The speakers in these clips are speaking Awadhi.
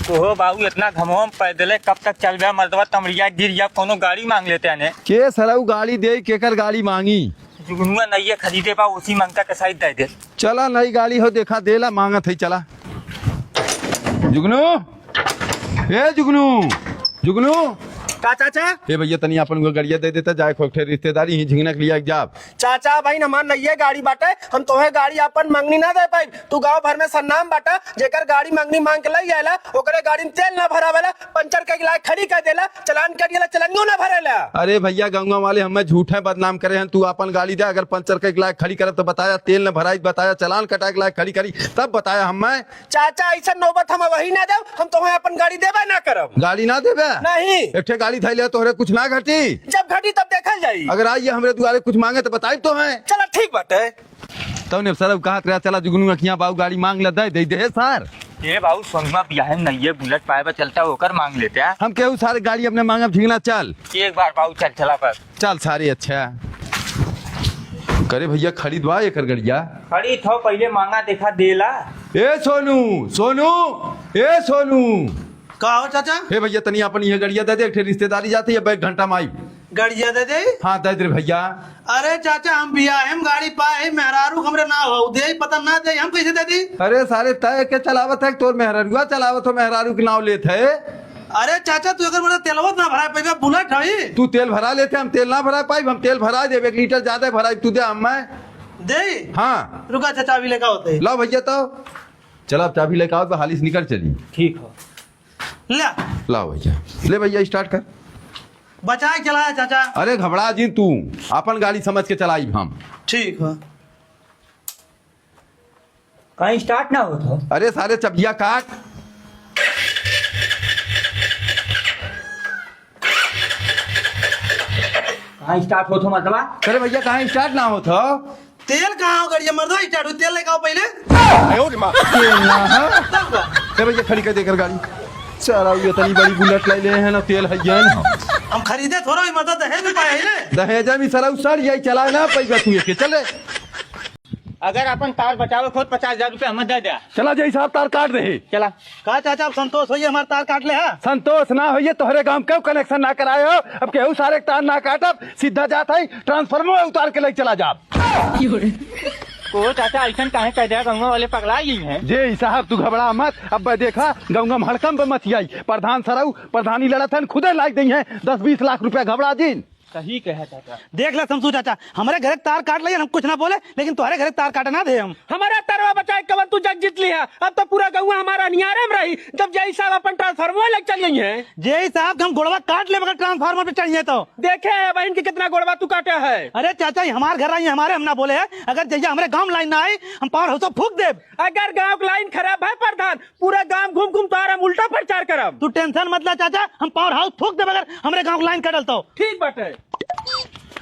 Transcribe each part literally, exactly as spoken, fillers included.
तो हो बाबू, इतना घमवा में पैदले कब तक चलबे मर्दवा, तमरिया गिर जा, कोनो गाड़ी मांग लेते हैं ने। के सरऊ गाड़ी दे, केकर गाड़ी मांगी? जुगनुआ नइये खरीदे बा, उसी मंगता के साइड दे दे। चला, नई गाड़ी हो, देखा, देला, मांगत है, चला। जुगनू, ए जुगनू, जुगनू। का चाचा? ए भैया, तनी आपन वो गड़िया दे देता, जाए खोखठे रिश्तेदारी ही झिंगनक लिया जाब। चाचा, भाई, हमार नइये गाड़ी बाटे, हम तोहे गाड़ी आपन मंगनी ना दे पाइब। तू गांव भर में सन्नाम बाटा, जेकर गाड़ी मंगनी मांग के लई आएला, ओकरे गाड़ी में तेल ना भरावेला, पंचर के लायक खड़ी कर देला, चलान कट गेला, चलनियो ना भरेला। अरे भैया, गंगवा वाले हमें झूठे बदनाम करे हैं। तू आपन गाड़ी दे, अगर पंचर के लायक खड़ी करब तो बताया, तेल न भराई बताया, चलान कटाए के लायक खड़ी करी तब बताया हमें। चाचा, ऐसा नौबत हम वही ना देब, हम तोहे अपन गाड़ी देबे ना करब। गाड़ी ना देबे? नहीं। एक ठे गाड़ी धइले, तोहरे कुछ ना घटी? जब घटी तब देखल जाई। अगर आई हमरे दुआरे कुछ मांगे तो बताई तोहे। चला, ठीक बाटे। तब ने सर कहत रहा, चला जुगनू अखियां बाऊ गाड़ी मांग ले, दे, दे, दे सर। ए बाऊ, सोनुआ बियाहे में नइये बुलेट पाए बा, चलता ओकर मांग लेते हैं। हम केहू सारे गाड़ी अपने मांगब झिंगना, चल। एक बार बाऊ चल, चला बस। चल सारे, अच्छा। करे भैया, खरीदवा एकर गड़िया। खरीद हो, पहिले मांगा देखा देला। ए सोनू, सोनू, ए सोनू। का हो चाचा? हे भैया, तनी अपन ये गड़िया दे दे, एक ठे रिश्तेदारी जाती है, अब एक घंटा में आई। गड़िया दे दे? हाँ, दे दे भैया। अरे चाचा, हम बियाहे में गाड़ी पाए, मेहरारू हमरे ना हो दे, पता ना दे, हम कैसे दे दी? अरे सारे, तय के चलावत है, तोर मेहरारुआ चलावत हो, मेहरारू के नाव लेत है। अरे चाचा, तू एकर मतलब तेलवा ना भरा पाइबा, बुलेट हई। तू तेल भरा लेते, हम तेल ना भरा पाइब, हम तेल भरा देब, एक लीटर ज्यादा भराई, तू दे, हम मैं दे। हाँ। रुका चाचा, अभी लेकर होते हैं। लाओ भैया, तो चला, अब चाबी लेकर आओ, तो हाली से निकल चली। ठीक हो। ले। लाओ भैया, ले भैया, स्टार्ट कर। बचाए चलाया चाचा। अरे घबरा जिन तू, अपन गाड़ी समझ के चलाइब हम। ठीक है। कहीं स्टार्ट ना होत हो। अरे सारे चबिया काट। कहाँ स्टार्ट होत हो मर्दवा? अरे भैया, कहाँ स्टार्ट ना होत हो? तेल कहाँ हो गड़िया मर्दवा, स्टार्ट हो, तेल लेके आओ पहले। आयो रे माँ। तेल ना है। तब का? ए भैया, खड़ी कर देकर गाड़ी। साला ये इतनी बड़ी बुलेट ले ले हैं ना, तेल है ये ना। हम खरीदे थोड़ा ही मर्दवा, दहेज में पाए है ना। दहेज में साला उसार यही चला ना, पैसा तू के चले। अगर अपन तार बचावे खुद पचास हजार रुपया हमें दे दे। चला जाई साहब, तार काट दे। चला। का चाचा, अब संतोष होइए, हमार तार काट ले हा? संतोष ना होइए, तोहरे गांव केहू कनेक्शन ना कराए हो। अब केहू सारे तार ना काटब, सीधा जात है, ट्रांसफार्मर उतार के ले चला जाब। को चाचा, ऐसन काहे कह दिया, गाँव वाले पगला गई हैं। जे साहब, तू घबरा मत, अब देखा, गाँव में हड़कंप मच जाई। प्रधान सरऊ, प्रधानी लड़त हन, खुदे लाग देई हैं दस बीस लाख रुपया, घबरा जिन। सही कहा चाचा। देख ले समसू चाचा, हमरे घरे तार काट ले, हम कुछ ना बोले, लेकिन तोहरे घरे तार काटे ना दे हम। हमारा तरवा बचाए कवन तू जग जीत लिहा। अब तो पूरा गौवा हमारा नियारे में रही। जब जेई साहब अपन ट्रांसफार्मर लेके चल गई हैं। जेई साहब के हम गोड़वा काट ले, अगर ट्रांसफार्मर पे चढ़िए तो। देखे है बहन के कितना गोड़वा तू काटे है। अरे चाचा, ये हमार घर आई, हमारे हम ना बोले है। अगर जहिया हमरे गांव लाइन ना आई, हम पावर हाउस फूक देब। अगर गांव के लाइन खराब है प्रधान, पूरा गांव घूम घूम तोहार हम उल्टा प्रचार करब। तू टेंशन मत ला चाचा, हम पावर हाउस फूक देब अगर हमरे गांव के लाइन कटल तो। ठीक बाटे।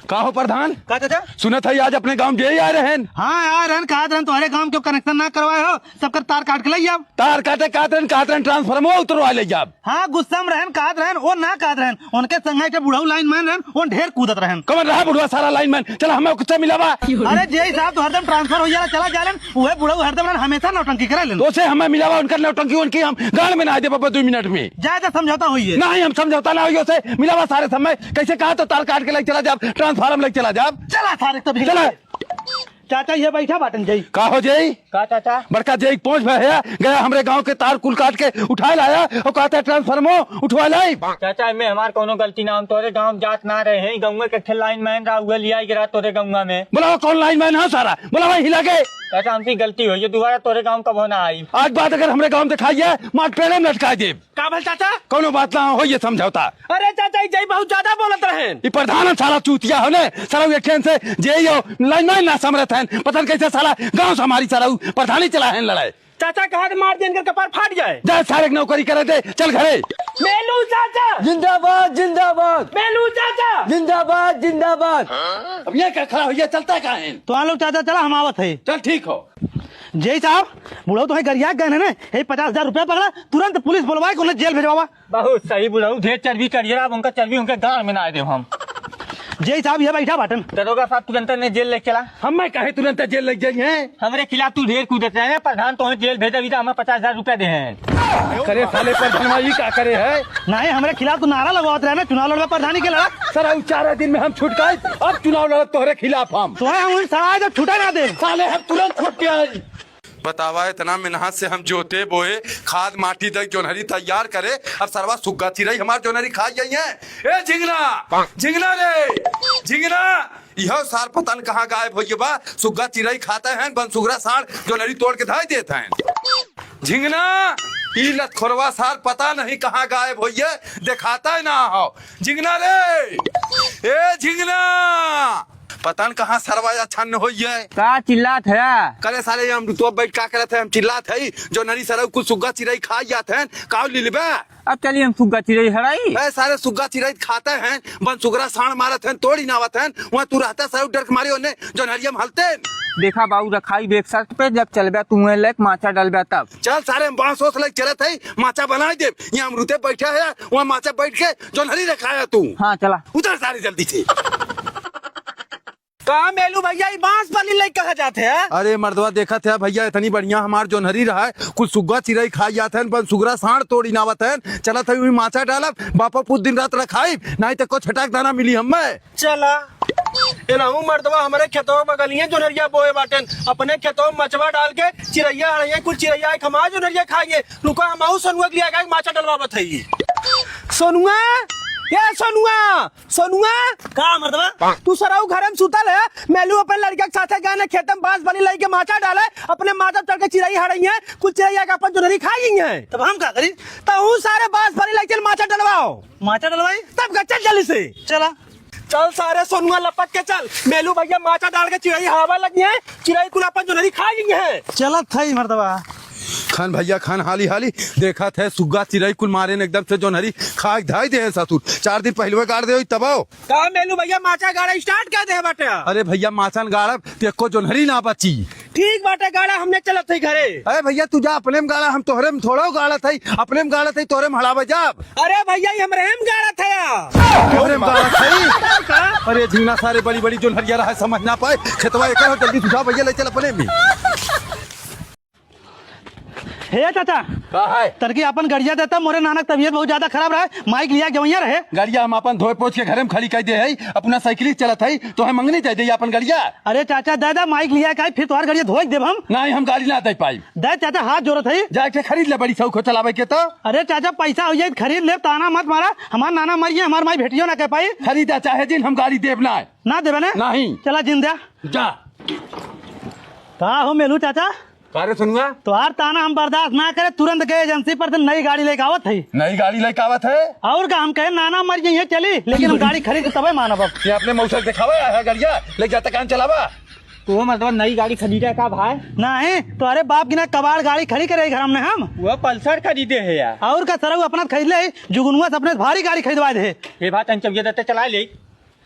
का हो प्रधान? का चाचा? सुनत है आज अपने गांव जे ही आ रहे हैं। हाँ, आ रहे हैं, कहत रहन तोहरे गांव के कनेक्शन ना करवाए हो, सबकर तार काट के लई जाब। तार काटे कहत रहन, कहत रहन ट्रांसफार्मर उतरवा ले जाब। हाँ, गुस्सा में रहन, कहत रहन, वो ना कहत रहन, उनके संग एक बुढ़ऊ लाइनमैन रहन, वो ढेर कूदत रहन। कौन रहा बुढ़वा सारा लाइनमैन? चला हमें कुछ मिलावा। अरे जेई साहब तो हरदम ट्रांसफर हो जाला, चला जालन, उहे बुढ़ऊ हरदम रहन, हमेशा नौटंकी करे लेन। तो से हमें मिलावा, उनकर नौटंकी उनकी हम गाड़ में ना दे बाबा दो मिनट में। जाए तो समझौता होइए। नहीं, हम समझौता ना होइए उसे। मिलावा सारे समय। कैसे कहा तो तार काट के लेके चला जाब, ट्रांसफार्मर लेके चला जाब। चला सारे तभी। चला। चाचा ये बैठा बाटन जई। का हो जई? का चाचा? बड़का जई पहुंच भय है, गया हमरे गांव के तार कुल काट के उठा लाया और कहता है ट्रांसफार्मर उठवा लाई। चाचा, एमे हमार कोनो गलती ना, हम तोरे गांव जात ना रहे हैं, गांव के एक ठे लाइनमैन रहा, उहे लिया के रहा तोरे गांव में। बोला कौन लाइनमैन है सारा, बोला भाई हिला के। चाचा, हमसे गलती हुई है, दोबारा तोरे गांव कबो ना आई। आज बाद अगर हमरे गांव दिखाई है, मार पेड़े में लटका दे। का भल चाचा? कौनो बात ना हो, ये समझौता। अरे चाचा, ई जई बहुत ज्यादा बोलत रहेन। ई प्रधान साला चूतिया हो ने, साला ये ठेन से जे यो लाइन में ना समरत हैं। पता नहीं कैसे साला गांव से हमारी साला उ प्रधानी चला है लड़ाई। चाचा कहा तो मार दे, इनकर कपार फाट जाए। जा सारे के नौकरी करे दे, चल घरे। मेलू चाचा। जिंदाबाद, जिंदाबाद। मेलू चाचा। जिंदाबाद, जिंदाबाद। अब ये क्या खड़ा हो, ये चलता कहाँ है? तो आ लो चाचा, चला हम आवत है। चल ठीक हो। जेई साहब, बुढ़ऊ तो है गरिया गए हैं ना, यही पचास हजार रुपया पकड़ा, तुरंत पुलिस बुलवाए के उन्हें जेल भेजवावा। बहुत सही बुढ़ऊ, ढेर चर्बी करिए आप, उनका चर्बी उनके गांड में ना दे हम। जेई साहब, ये बैठा बाटन। दरोगा साहब, तुरंत ने जेल ले चला। हम मैं कहे तुरंत जेल ले जाइए? हमरे खिलाफ तू ढेर कूदत रहे, प्रधान तो जेल भेजा भी था, हमें पचास हजार रुपया दे हैं। करे साले प्रधानवा, ई का करे है? नाहीं, हमरे खिलाफ तू नारा लगवावत रहे ना, चुनाव लड़बे प्रधानी के लड़ा। सर, उ चार दिन में हम छुटकाई, अब चुनाव लड़ब तोहरे खिलाफ हम। तोहे हम उही सराय जब छूटे ना दे। साले हम तुरंत छूट के आई। बतावा, इतना मेहनत से हम जोते बोए, खाद माटी दे, जोन्हरी तैयार करे, अब सरवा सुग्गा चिरई हमार जोन्हरी खा जाई है। ए झिंगना, झिंगना रे, झिंगना, इहो सार पता न कहाँ गायब होइए बा। सुग्गा चिरई खाते हैं, बनसुगरा साँड़ जोन्हरी तोड़ के धाई देत हैं। झिंगना, ई लतखोरवा सार पता नहीं कहाँ गायब होइए, देखाता ही ना हो। झिंगना रे, ए झिंगना, पता न कहाँ सरवा या छन्न होइए। का चिल्लात है? करे साले, हम तो बैठ का करत है, हम चिल्लात है, जोन्हरी सरऊ कुल सुग्गा चिरई खा जात हैं, काउ ले लेबे? अब चलिए हम सुग्गा चिरई हराई। ए सारे सुग्गा चिरई खाते हैं, बनसुगरा साँड़ मारत हैं, तोड़ी नावत हैं, वहाँ तू रहता सरऊ डर के मारे ओने जोन्हरिया में हलते। देखा बाबू, रखाई बेक शर्त पे, जब चलबे तू वहीं लेक माचा डलबे तब। चल सारे, हम बाँस ओस लेके चलत है, माचा बनाई देब। यहाँ अमरूते बैठा है, वहाँ माचा बैठ के जोन्हरी रखाया तू। हाँ, चला। उतर सारे जल्दी से। का मेलू भैया, ई बाँस बली लई कहाँ जात है? अरे मर्दवा, देखत है भैया, इतनी बढ़िया हमार जोन्हरी रहा है, कुल सुग्गा चिरई खाई जात हैं, बनसुगरा साँड़ तोड़ी नावत हैं, चलत है वही माचा डालब, बापा पूत दिन रात रखाई, नाहीं तो कुछ छटाक दाना मिली हमें। चला, एनहू मर्दवा हमरे खेतवा बगलिए जोन्हरिया बोए बाटेन, अपने खेतवा में मचवा डाल के चिरैया हड़ैया, कुल चिरैया एक हमार जोन्हरिया खाइए। रुका, हम आऊ सोनुआ के लिया के माचा डलवावत है। सोनुआ, ए सोनुआ, सोनुआ। का मर्दवा? तू सरऊ घरे में सुतल है, मेलू अपन लड़का के साथे गए ने खेते में बाँस बली लई के माचा डाले, अपने माचा चढ़ के चिरई हड़ई है, कुल चिरैया के अपन जोन्हरी खाई है। तब हम का करी? तहू सारे बाँस बली लई चल माचा डलवाओ। माचा डलवाई? तब का चल जल्दी से। चला। चल सारे सोनुआ लपक के चल, मेलू भैया माचा डाल के चिरई हड़ावे लगी है, चिरई कुल अपन जोन्हरी खा गई है। चलत है मर्दवा। खान भैया खान, हाली हाली, देखत है सुग्गा चिरई कुल मारे ने एकदम से जोन्हरी खा के धाई दे हैं ससुर। चार दिन पहलवे गाड़ दे होई तबो। का मेलू भैया माचा गाड़ा start कर दे बाटे? अरे भैया माचा न गाड़ब ते एको जोन्हरी ना बची। ठीक बाटे, गाड़ा हमने चलत है घरे। अरे भैया, तू जा अपने में गाड़ा, हम तोहरे में थोड़ा गाड़त है, अपने में गाड़त है, तोहरे में हड़ावे जाब। अरे भैया, ये हमरे में गाड़त है। तोहरे में गाड़त है? का? अरे झिंगना सारे बड़ी बड़ी जोन्हरिया रहा है, समझ ना पाए, खेतवा एकर हो, जल्दी से उठा भैया, ले चल अपने में। हे चाचा, का है? तनकी अपन गड़िया देता, मोरे नाना के तबियत बहुत ज्यादा खराब रहे, माइक लिया गवैया रहे। गड़िया हम अपन धोए पोछ के घरे में खड़ी कर दे है, अपना साइकिल से चलत है, तो है मंगनी दे दे अपन गड़िया। अरे चाचा, दे दे, माइक लिया का, फिर तोहार गड़िया धोए के देब हम। नहीं, हम गाड़ी ना दे पाई। दे चाचा, हाथ जोड़त है। जाके खरीद ले, बड़ी शौक हो चलावे के तो। अरे चाचा, पैसा हो जाए तो खरीद ले, ताना मत मारा, हमार नाना मरिए, हमार माई भेटियो ना कह पाई। खरीदा चाहे जिन, हम गाड़ी देब ना। ना देबे ना? नहीं। चला जिन दे। जा। का हो मेलू चाचा? का रे सोनुआ? तोहार ताना हम बर्दाश्त ना करे, तुरंत गए एजेंसी पर से नई गाड़ी लेके आवत है। नई गाड़ी लेके आवत है? और का, हम कहे नाना मर जाइए चली, लेकिन हम गाड़ी खरीद के तबे मानब अब। ये अपने मौसा के दिखावे आया है गाड़िया, ले जाता कान चलावा। तो मतलब नई गाड़ी खरीदा का भाई? नहीं, तोहरे बाप की ना कबाड़ गाड़ी खड़ी करे घर हमने हम। वो पल्सर खरीदे है यार। और का सरऊ अपना खरीद ले, जुगनुआ से अपने भारी गाड़ी खरीदवा दे। ये बात हम चबिया देते चला ले।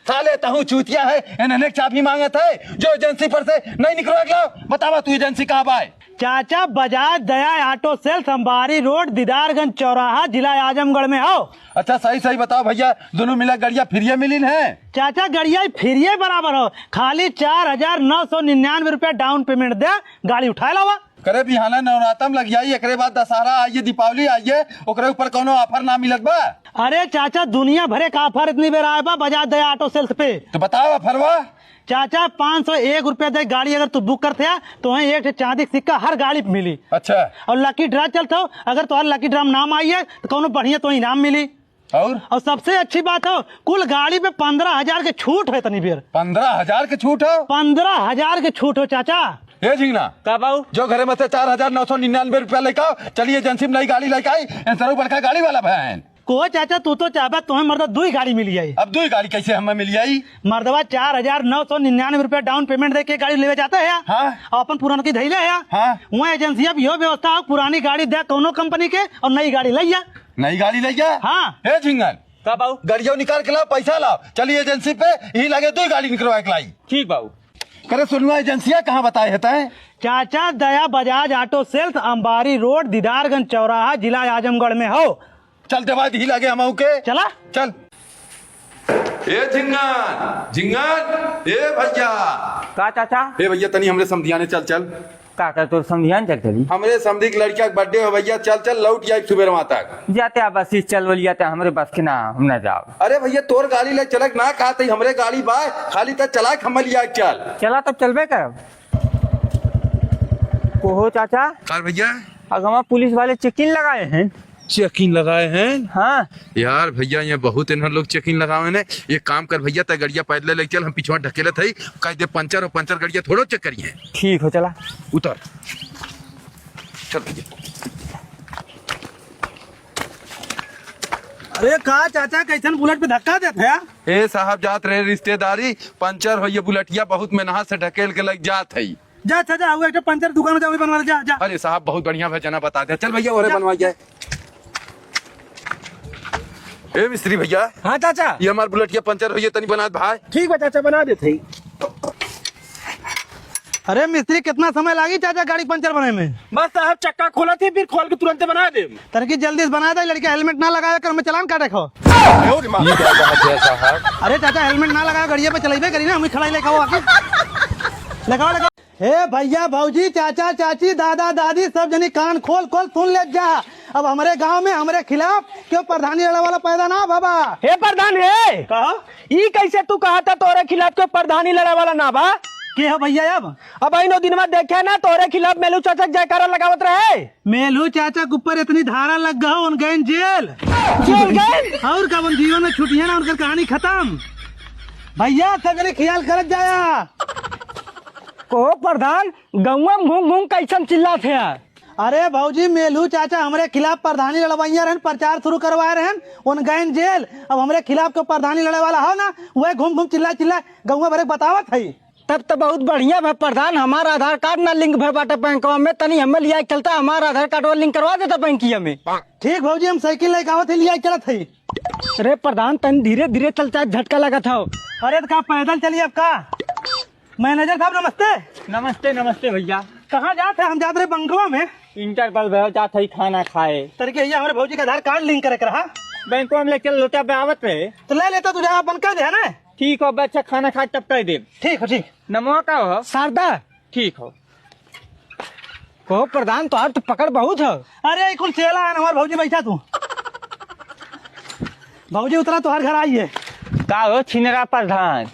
साले तहू चूतिया है, इन्हने चाबी मांगत है, जो एजेंसी पर से नहीं निकलवा के लाओ। बतावा तू एजेंसी कहाँ बा है? चाचा बजाज दया ऑटो सेल्स अंबारी रोड दीदारगंज चौराहा जिला आजमगढ़ में हो। अच्छा सही सही बताओ भैया, दोनों मिला गड़िया फ्रीए मिलिन है? चाचा गड़िया फ्रीए बराबर हो, खाली चार हजार नौ सौ निन्यानवे रुपया डाउन पेमेंट दे, गाड़ी उठाए लावा। करे बिहाना नवरातम लग जाई, एकरे बाद दशहरा आइए, दीपावली आइए, ओकरे ऊपर कौनो ऑफर ना मिलत बा? अरे चाचा, दुनिया भरे का ऑफर इतनी बेर आए बा बजाज दया ऑटो सेल्स पे। तो बताओ ऑफरवा। चाचा, पाँच सौ एक रुपया दे गाड़ी अगर तू बुक करते हैं, तो वहीं एक ठे चांदी का सिक्का हर गाड़ी पे मिली। अच्छा। और लकी ड्रा चलत हो, अगर तोहर लकी ड्रा में नाम आई है, तो कौनो बढ़िया तो इनाम मिली। और? और सबसे अच्छी बात हो, कुल गाड़ी पे पन्द्रह हजार के छूट है तनी बेर। पन्द्रह हजार के छूट हो? पन्द्रह हजार के छूट हो चाचा। ए झिंगना। का बाऊ? जो घरे में से चार हजार नौ सौ निन्यानवे रुपया लेके आओ, चलिए एजेंसी में नई गाड़ी लेके आई, इन सरऊ बड़का गाड़ी वाला भाई। को चाचा, तू तो चाहबा, तुम्हें मर्दा दुई गाड़ी मिली आई। अब दुई गाड़ी कैसे हमें मिली आई? मर्दवा चार हजार नौ सौ निन्यानवे रुपया डाउन पेमेंट दे के गाड़ी लेवे जाता है। हाँ। और अपन पुरान की धैले है। हाँ। वहाँ एजेंसी अब यो व्यवस्था हो, पुरानी गाड़ी दे कौनो कंपनी के और नई गाड़ी लैया। नई गाड़ी लैया? हाँ। ए झिंगन। का बाऊ? गाड़ियों निकाल के लाओ, पैसा लाओ, चलिए एजेंसी पे, यही लगे दुई गाड़ी निकलवा के लाई। ठीक बाऊ। करे सोनुआ, एजेंसिया कहाँ बताए है तैं? चाचा दया बजाज ऑटो सेल्स, अंबारी रोड, दीदारगंज चौराहा, जिला आजमगढ़ में हो। चल देवा दी लागे हम के। चला। चल। ए झिंगन, झिंगन, ए भैया। का चाचा? ए भैया, तनी हमरे समधियाने चल, चल। का कर तोर समधियान चल चली? हमरे समधी के लड़का के birthday हो भैया, चल चल लौट जाए सुबेरवा तक। जाते आप बस चल बोलिया ते हमरे बस के ना, हम ना जाओ। अरे भैया तोर गाड़ी ले चलक ना कहत ही, हमरे गाड़ी बा, खाली त चला के हम लिया के चल। चला तब चलबे करब। को हो चाचा? कार भैया? अगवा पुलिस वाले checking लगाए हैं। Checking लगाए हैं? हाँ। यार भैया, ये बहुत इन्हन लोग checking लगावे ने। एक काम कर भैया, तै गड़िया पैदले लेके चल, हम पिछवा ढकेलत हई, कह दे पंचर हो, पंचर गड़िया थोड़ो check करिए। ठीक हो, चला। उतर, चल भैया। अरे का चाचा, कैसन बुलेट पे धक्का देत है? ए साहब, जात रहे रिश्तेदारी, पंचर हो ये बुलेटिया, बहुत मेहनत से ढकेल के लग जात है। जा, अच्छा, जा, वो एक ठे पंचर दुकान में जा, वही बनवा ले, जा, जा। अरे साहब, बहुत बढ़िया भैया, जना बता दे। चल भैया, ओरे जा। बनवा जाए। ए मिस्त्री भैया। हाँ चाचा। ये हमार बुलेटिया पंचर होइए, तनी बना दे भाई। ठीक बा चाचा, बना देत हई। अरे मिस्त्री, कितना समय लागी चाचा गाड़ी पंचर बने में? बस साहब, चक्का खोलत ही, फिर खोल के तुरंते बना देब। तनकी जल्दी से बना दे, लड़का helmet ना लगावे कर, में चालान काटे खो। ये क्या बात है साहब? अरे चाचा, helmet ना लगावे, गड़िया पे चलाइबे करी ना, हम खड़ा ही लेके आओ आके। लगाओ, लगाओ। हे भैया, भौजी, चाचा, चाची, दादा, दादी, सब जनी कान खोल खोल सुन ले जा। अब हमरे गांव में हमरे खिलाफ केहू प्रधानी लड़े वाला पैदा ना भवा। हे प्रधान, हे। कहा? ई कैसे तू कहा था तोरे खिलाफ केहू प्रधानी लड़े वाला ना बा? के हो भैया अब? अब इनो दिनमा देखे ना, तोरे खिलाफ मेलू चाचा के जयकारा लगावत रहे। मेलू चाचा के ऊपर इतनी धारा लग गहो, उन गए जेल। जेल गए? और का, उन जीवन में छुटिया ना, उनकर कहानी खत्म। भैया, सगरे ख्याल करत जाया। को प्रधान, गौवा में घूम घूम कैसन चिल्लात है? अरे भौजी, मेलू चाचा हमरे खिलाफ प्रधानी लड़वैया रहन, प्रचार शुरू करवाए रहन, उन गए जेल। अब हमरे खिलाफ केहू प्रधानी लड़े वाला हो ना, वह घूम घूम चिल्ला चिल्ला गौवा भरे बतावत है। तब तो बहुत बढ़िया भा प्रधान, हमार आधार कार्ड ना link भा बाटे बैंकवा में, तनी हमें लिया के चलता, हमार आधार कार्ड link करवा देता बैंकिया में। ठीक भौजी, हम साइकिल लेके आवत है, लिया के चलत है। अरे प्रधान, तनी धीरे धीरे चल, चाहे झटका लगत हो। अरे तो का पैदल चली अब का? मैनेजर साहब नमस्ते। नमस्ते, नमस्ते भैया। कहाँ जात है? हम जात रहे बैंकवा में। इंटर पर भैया जात है खाना खाए। तरीके ये हमारे भौजी का आधार कार्ड link करे के रहा। बैंकवा में ले चल लोटा पे आवत रहे। तो ले लेता तू, जहाँ अपन कह दे है ना। ठीक हो, बच्चा खाना खा तब कह दे। ठीक हो, ठीक। नमवा का हो? शारदा। ठीक हो। कहो प्रधान, तोहार तो पकड़ बहुत है। अरे, ई कुल चेला है, हमार भौजी बैठा तू। भौजी उतरा, तोहार घर आई है। का हो छिनरा प्रधान?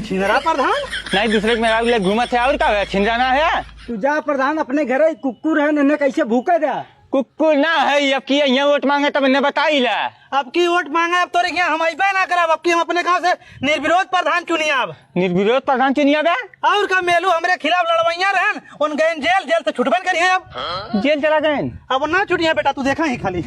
छिनरा प्रधान? नहीं, दूसरे के मेहरारू ले घूमत है, और का है, छिनरा ना है? तू जा प्रधान, अपने घरे कुकुर है, इन्हें कैसे भूखे दे? कुकुर ना है, अब की यहाँ वोट मांगे तब इन्हें बताई ला। अब की वोट मांगे, अब तोरे यहाँ हम अइबे ना करब, अब की हम अपने गांव से निर्विरोध प्रधान चुनियाब। निर्विरोध प्रधान चुनियाब है? और का मेलू हमरे खिलाफ लड़वैया रहन, उन गए जेल, जेल से छुटबे न करिए अब। जेल चला गए? अब ना छुटिए बेटा, तू देखा ही खाली।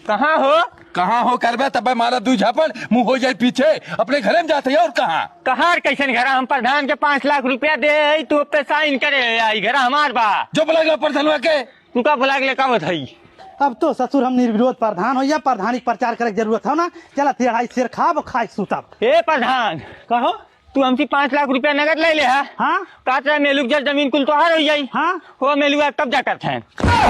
कहाँ हो? कहाँ हो करबे, तबे मारा दू झापड़, मुंह हो जाए पीछे, अपने घरे में जाते हैं और कहाँ? कहाँ और कैसन घर? हम प्रधान के पाँच लाख रुपया दे, तू पे साइन करे आई, घर हमार बा। जो बुला लो प्रधानवा के। उनका बुला के लेकर बताई। अब तो ससुर हम निर्विरोध प्रधान हो या प्रधानी के प्रचार करे के जरूरत हो ना, चला ती अढ़ाई सेर खाब और खाए सूतब। ए प्रधान, कहो। तू हमसे पाँच लाख रुपया नगद ले ले हा? हाँ। कहत रहे मेलू के जर जमीन कुल तोहार हो जाई। हाँ। हो मेलू अब कब्जा करत हैं।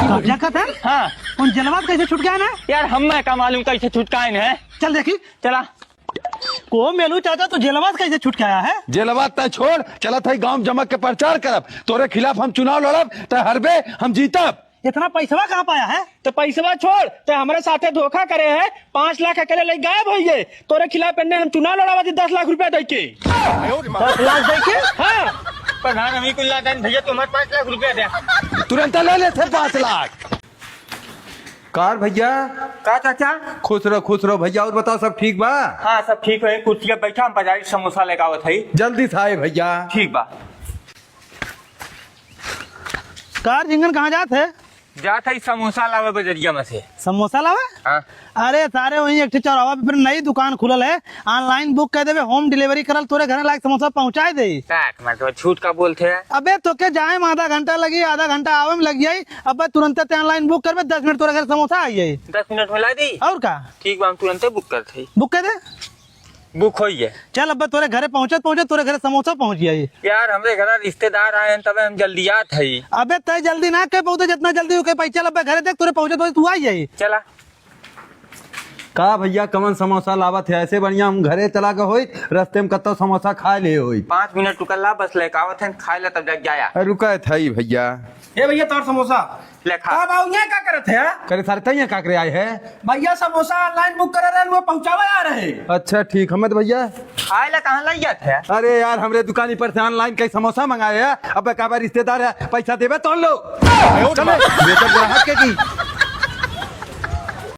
कब्जा करत हैं? हाँ। उन जेलवा से कैसे छुटकाए ना? यार हम मैं का मालूम कैसे छुटकाए हैं। चल देखी। चला। को मेलू चाचा, तू जेलवा से कैसे छुटकाया है? जेलवा तय छोड़, चलत है गांव जमक के प्रचार करब, तोरे खिलाफ हम चुनाव लड़ब, तय हरबे, हम जीतब। इतना पैसवा कहाँ पाया है? तो पैसवा छोड़, तय हमरे साथे धोखा करे है, पाँच लाख अकेले ले गायब होइए, तोरे खिलाफ एन्ने हम चुनाव लड़ावा दी दस लाख रुपया दे के। दस लाख दे के? हाँ। प्रधान, हम ही कुल लादन भैया, तू हमारे पाँच लाख रुपया दे। तुरंत ले लेते पाँच लाख। कार भैया। का चाचा? खुश रहो, खुश रहो भैया। और बताओ, सब ठीक बा? हाँ, सब ठीक है। कुर्सी पे बैठा, हम बाजारी समोसा लेके आवत हई। जल्दी से आए भैया। ठीक बा। कार झिंगन कहाँ जात है? जात हई समोसा लावे बजरिया में से। समोसा लावे? हाँ। अरे सारे, वहीं एक ठे चौराहा पे फिर नई दुकान खुलल है, online book कर देबे, home delivery करल, तोरे घरे लायक समोसा पहुँचाए दे। का, मतलब, झूठ का बोलते हैं? अबे, तोके जाए में आधा घंटा लगी, आधा घंटा आवे में लग जाई। अबे, तुरंते ते online book करबे, दस मिनट तोरे घर समोसा आई जाई। दस मिनट में ला दी? और का? ठीक बा, हम तुरंते book करत हई। Book कर दे। Book होई है। चल, अबे, तोरे घरे पहुँचत पहुँचत तोरे घरे समोसा पहुँच जाई। यार, हमरे घरे रिश्तेदार आए हैं, तबे हम जल्दी आत हई। अबे, तय जल्दी ना कर पहुँचे, जितना जल्दी हो के पाई। चल, अबे, घरे देख, तोरे पहुँचत पहुँचत तू आई जाई। चला। का भइया, कवन समोसा लावत है? ऐसे बढ़िया हम घरे चला गए होइत, रस्ते में कत्तो समोसा खाए ले होइत। पाँच मिनट रुका, ला बस लेके आवत है, खाए ला तब जाके जाया। अरे रुका है थई भइया। ए भइया, तोर समोसा। ले खा। का बाऊ, यहाँ का करत है? करे सारे, तैं यहाँ का करे आए है? भइया, समोसा online book करे रहे, वो पहुँचावे आ रहे। अच्छा ठीक, हम तो भइया। खाए ला कहाँ लइ जात है? अरे यार, हमरे दुकानी पर से online कई समोसा मंगाए है, अब का बा रिश्तेदार है, पैसा देबे तोन लो। चले, ये तो ग्राहक के की।